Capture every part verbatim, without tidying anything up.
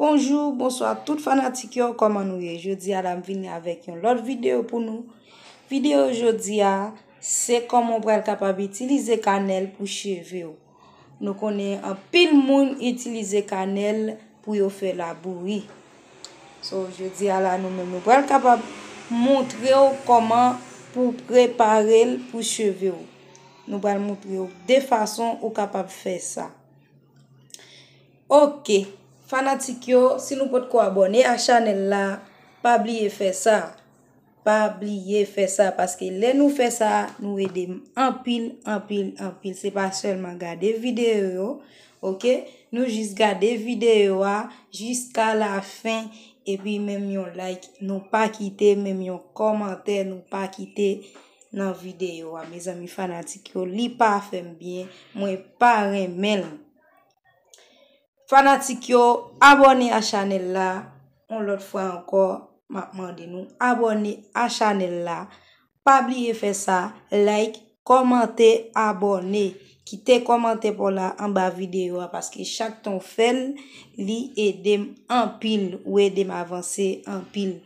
Bonjou, bonswa tout fanatik yo, kòman nou ye? Jodi a la m vini avèk yon lòt videyo pou nou. Videyo jodi a, se kòman w pral kapab itilize kanèl pou cheve w. Nou konnen anpil moun itilize kanèl pou yo fè labouyi. So, jodi a la, nou menm, nou pral kapab montre w kòman pou prepare l pou cheve w. Nou pral montre w de fason ou kapab fè sa. Ok, fanatik yo, si nou potko abòne a chanèl la, pa bliye fè sa. Pa bliye fè sa, paske lè nou fè sa, nou ede m anpil, anpil, anpil. Se pa sèlman gade videyo yo, ok? Nou jis gade videyo a jiska lafen, epi menm yon like, nou pa kite, menm yon kòmantè, nou pa kite nan videyo a. Mezanmi fanatik yo, li pa fè m byen, mwen pa renmen l. Fanatik yo, abòne a chanèl la. Yon lòt fwa ankò, m ap mande nou abòne a chanèl la. Pa bliye fè sa, like, kòmante, abòne. Kite kòmantè pa w la anba videyo a, paske chak tan w fè l, li ede m anpil, ou ede m avanse anpil.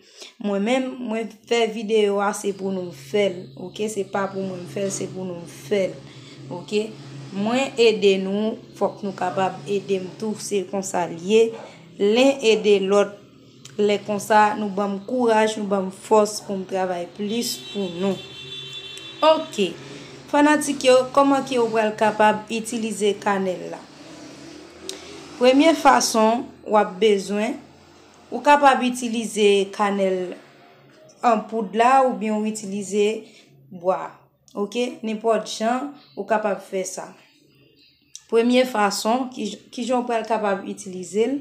Mwen menm, mwen fè videyo a, se pou nou fè l, ok? Se pa pou mwen m fè l, se pou nou fè l, ok? Mwen ede nou, fòk nou kapab ede m tou, se konsa l ye. Len ede lòt. Lè konsa, nou ban m kouraj, nou ban m fòs pou m travay plis pou nou. Ok. Fanatik yo, kòman ke ou pral kapab itilize kanèl la? Premye fason w ap bezwen, ou kapab itilize kanèl an poud la oubyen ou itilize bwa. Ok, nenpòt jan ou kapab fè sa. Premye fason, ki, ki jan ou pral kapab itilize l?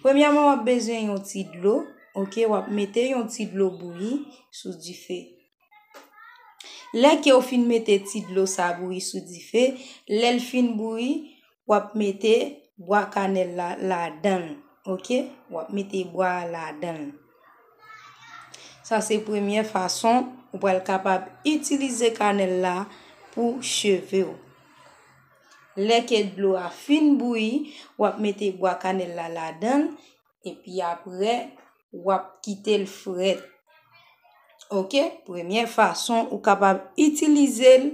Premyèman, w ap bezwen yon ti dlo. Ok, w ap mete yon ti dlo bouyi sou dife. Lè ke w fin mete ti dlo sa bouyi sou dife, lè l fin bouyi, w ap mete bwa kanèl la ladan l. Ok, w ap mete bwa a ladan l. Sa se premyè fason ou pral kapab itilize kanèl la pou cheve w. Lè ke dlo a fin bouyi, w ap mete bwa kanèl la ladan l, epi apre, w ap kite l frèt. Ok, premyè fason ou kapab itilize l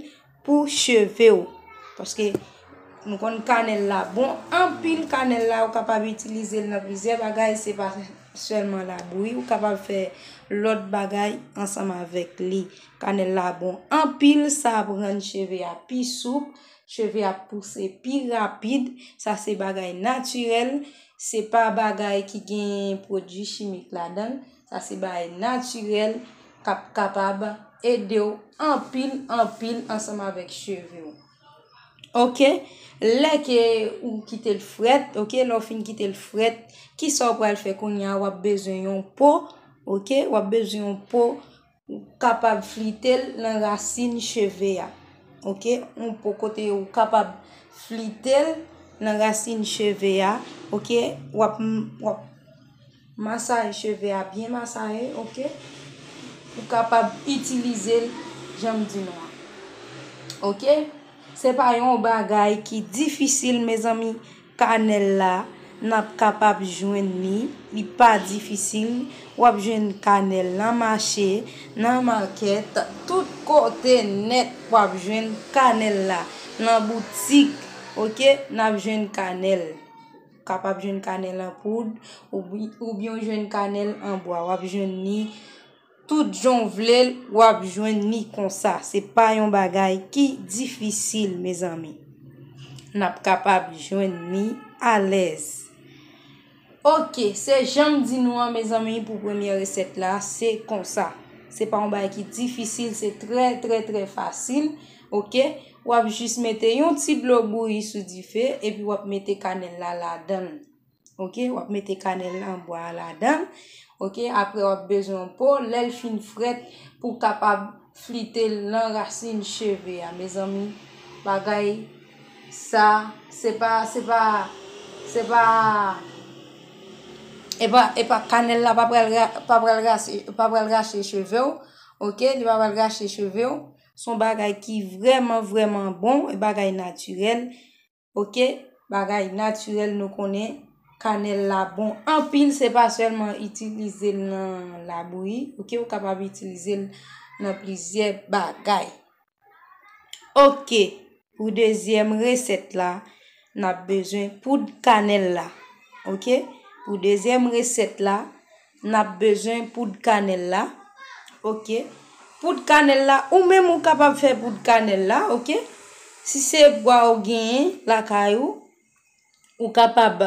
pou cheve w. Paske nou konn kanèl la bon anpil, kanèl la ou kapab itilize l nan plizyè bagay, se pa sèlman labouyi, ou kapab fè lòt bagay ansanm avèk li. Kanèl la bon anpil, sa ap rann cheve a pi soup, cheve ap pouse pi rapid, sa se bagay natirèl, se pa bagay ki gen pwodui chimik ladan l, sa se bagay natirèl k ap kapab ede w anpil, anpil ansanm avèk cheve w. Ok, lè ke ou kite l frèt, ok, lè w fin kite l frèt, kisa w pral fè kounye a? W ap bezwen yon po, ok, w ap bezwen yon po ou kapab flite l nan rasin cheve a. Ok, yon po kote ou kapab flite l nan rasin cheve a. Ok, w ap, w ap masaye cheve a, byen masaye, ok? Ou kapab itilize l jan m di nou an. Ok? Se pa yon bagay ki difisil, mezanmi. Kanèl la, n ap kapab jwenn li, li pa difisil. W ap jwenn kanèl nan mache, nan makèt, tout kote nèt w ap jwenn kanèl la. Nan boutik, ok, n ap jwenn kanèl. Kapab jwenn kanèl an poud, oubyen w jwenn kanèl an bwa. W ap jwenn li tout jan w vle l, w ap jwenn li konsa. Se pa yon bagay ki difisil, mezanmi. N ap kapab jwenn li alèz. Ok, se jan m di nou an, mezanmi, pou premyè resèt la, se konsa. Se pa yon bagay ki difisil, se trè, trè, trè fasil. Ok, w ap jis mete yon ti dlo bouyi sou dife, epi w ap mete kanèl la ladan l. Ok, w ap mete kanèl an bwa a ladan l. Ok, apre w ap bezwen yon po, lè l fin frèt, pou w kapab flite l nan rasin cheve a. Mezanmi, bagay sa, se pa, se pa, se pa, e pa, e pa kanèl la pa pral ra-, pa pral rache, pa pral rache cheve w. Ok, li pa pral rache cheve w. Se yon bagay ki vrèman, vrèman bon, e bagay natirèl. Ok, bagay natirèl nou konnen. Kanèl la bon anpil, se pa sèlman itilize l nan labouyi, oke, ou kapab itilize l nan plizyè bagay. Oke, pou dezyèm resèt la, n ap bezwen poud kanèl la. Oke, pou dezyèm resèt la, n ap bezwen poud kanèl la. Oke, poud kanèl la, ou menm ou kapab fè poud kanèl la, oke. Si se bwa ou genyen lakay ou, ou kapab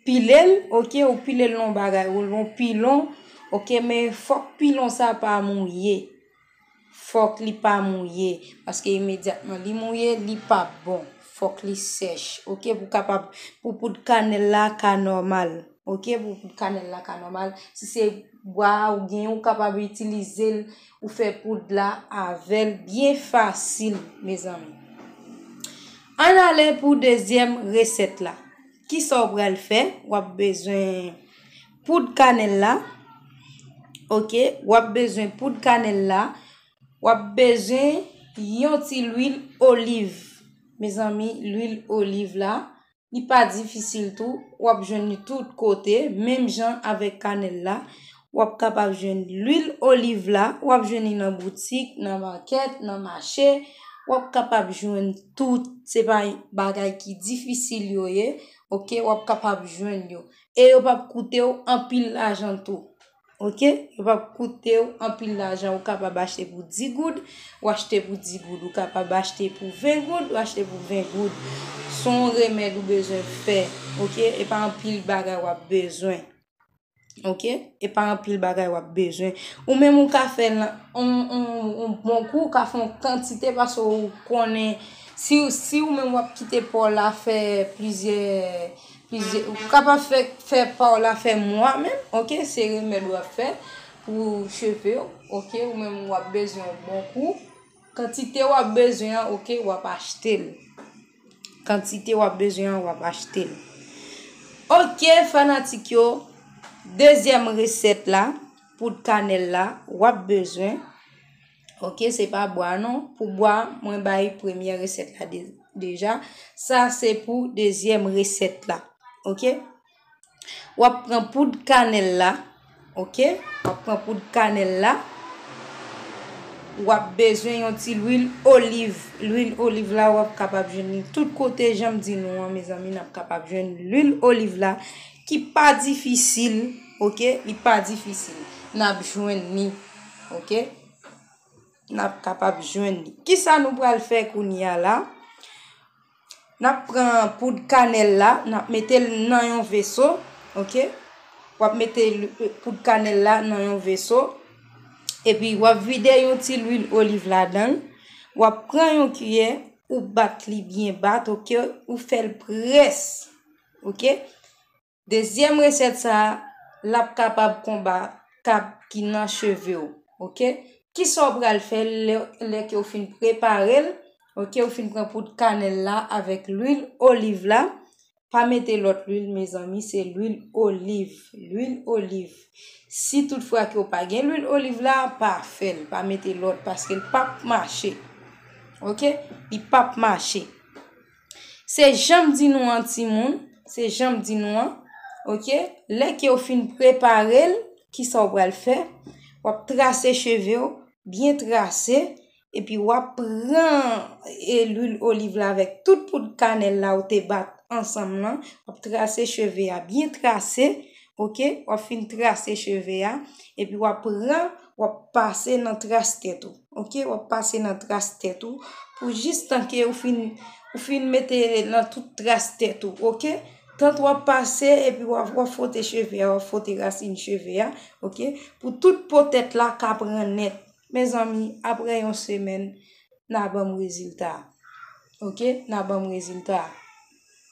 pile l, oke, ou pile l nan yon bagay, ou yon pilon, oke, men fòk pilon sa pa mouye. Fòk li pa mouye, paske imedyatman li mouye, li p ap bon. Fòk li sèch, oke, pou kapab, pou poud kanèl la ka nòmal, oke, pou poud kanèl la ka nòmal. Si se bwa ou gen, ou kapab itilize l, ou fè poud la avè l byen fasil, mezanmi. Ann ale pou dezyèm resèt la. Kisa w pral fè? W ap bezwen poud kanèl la. Oke, w ap bezwen poud kanèl la. W ap bezwen yon ti lwil oliv. Mezanmi, lwil oliv la, li pa difisil tou. W ap jwenn li tout kote, menm jan avèk kanèl la. W ap kapab jwenn lwil oliv la, w ap jwenn li nan boutik, nan makèt, nan mache. W ap kapab jwenn tout, se pa bagay ki difisil yo ye, oke, w ap kapab jwenn yo. E yo p ap koute w anpil lajan tou, oke, yo p ap koute w anpil lajan, ou kapab achte pou dis goud, ou achte pou dis goud, ou kapab achte pou ven goud, ou achte pou ven goud. Se yon remèd ou bezwen fè, oke, e pa anpil bagay w ap bezwen. Oke? E pa anpil bagay w ap bezwen. Ou menm ou ka fè l nan yon, yon, yon bon kou, ou ka fè yon kantite paske ou konnen si, si ou menm w ap kite pa w la fè plizyè, plizyè, ou kapab fè, fè pa w la fè mwa menm, oke? Se remèd w ap fè pou cheve w, oke? Ou menm w ap bezwen yon bon kou. Kantite w ap bezwen an, oke, w ap achte l. Kantite w ap bezwen an, w ap achte l. Oke, fanatik yo, dezyèm resèt la, poud kanèl la, w ap bezwen. Oke, se pa bwa non. Pou bwa, mwen bay premyè resèt la de-, deja. Sa se pou dezyèm resèt la. Oke? W ap pran poud kanèl la, oke? W ap pran poud kanèl la. W ap bezwen yon ti lwil oliv. Lwil oliv la, w ap kapab jwenn li tout kote, jan m di nou an, mezanmi, n ap kapab jwenn lwil oliv la, ki pa difisil, oke? Li pa difisil. N ap jwenn li, oke? N ap kapab jwenn li. Kisa nou pral fè kounye a la? N ap pran poud kanèl la, n ap mete l nan yon veso, oke? W ap mete l, poud kanèl la nan yon veso, epi w ap vide yon ti lwil oliv ladan l. W ap pran yon kiyè, ou bat li byen bat, oke? Ou fè l près, oke? Dezyèm resèt sa a, l ap kapab konba kab ki nan cheve w, oke? Kisa w pral fè lè, lè ke w fin prepare l, oke? Ou fin pran poud kanèl la avèk lwil oliv la. Pa mete lòt lwil, mezanmi, se lwil oliv. Lwil oliv. Si toutfwa ke w pa gen lwil oliv la, pa fè l. Pa mete lòt, paske l p ap mache. Oke? Li p ap mache. Se jan m di nou an, timoun, se jan m di nou an, oke? Lè ke w fin prepare l, kisa w pral fè? W ap trase cheve w, byen trase, epi w ap pran, e, lwil oliv la avèk tout poud kanèl la ou te bat ansanm lan, w ap trase cheve a byen trase, oke? W ap fin trase cheve a, epi w ap pran, w ap pase nan tras tèt ou. Oke, w ap pase nan tras tèt ou pou jis tanke ou fin, ou fin mete nan tout tras tèt ou, oke? Tant w ap pase, epi w ap, w ap fwote cheve a, w ap fwote rasin cheve a, oke? Pou tout po tèt la ka pran nèt. Mezanmi, apre yon semèn, n a ban m rezilta. Oke, n a ban m rezilta.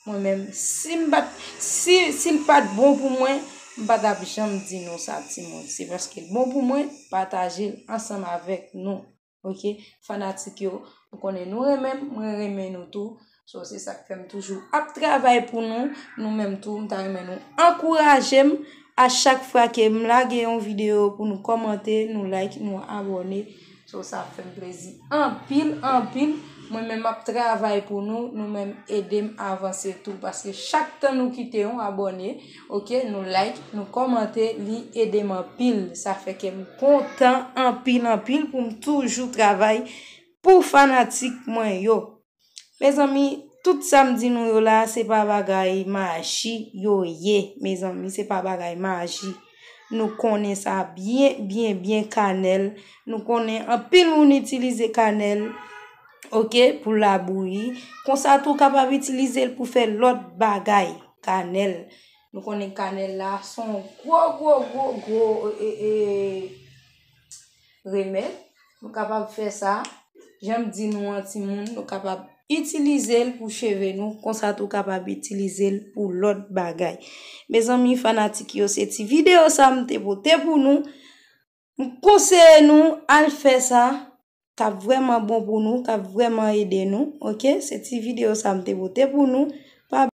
Mwen menm, si m pa t, si, si l pa t bon pou mwen, m pa t ap janm di nou sa, timoun. Se paske l bon pou mwen, pataje l ansanm avèk nou. Oke, fanatik yo, nou konnen nou renmen m, mwen renmen nou tou. So, se sa k fè m toujou ap travay pou nou. Nou menm tou, m ta renmen nou ankouraje m a chak fwa ke m lage yon videyo pou nou kòmante, nou like, nou abòne. So, sa ap fè m plezi anpil, anpil. Mwen menm, m ap travay pou nou, nou menm ede m avanse tou, paske chak tan nou kite yon abòne, oke, nou like, nou kòmante, li ede m anpil. Sa fè ke m kontan anpil, anpil pou m toujou travay pou fanatik mwen yo. Mezanmi, tout sa m di nou yo la, se pa bagay maji yo ye. Mezanmi, se pa bagay maji. Nou konnen sa byen, byen, byen, kanèl. Nou konnen anpil moun itilize kanèl, oke, pou labouyi. Konsa tou, w kapab itilize l pou fè lòt bagay, kanèl. Nou konnen kanèl la se yon gwo, gwo, gwo, gwo, e, e, remèd. Nou kapab fè sa. Jan m di nou an, timoun, nou kapab itilize l pou cheve nou, konsa tou kapab itilize l pou lòt bagay. Mezanmi, fanatik yo, se ti videyo sa m te pote pou nou. M konseye nou al fè sa, k ap vrèman bon pou nou, k ap vrèman ede nou, oke? Se ti videyo sa m te pote pou nou. Pa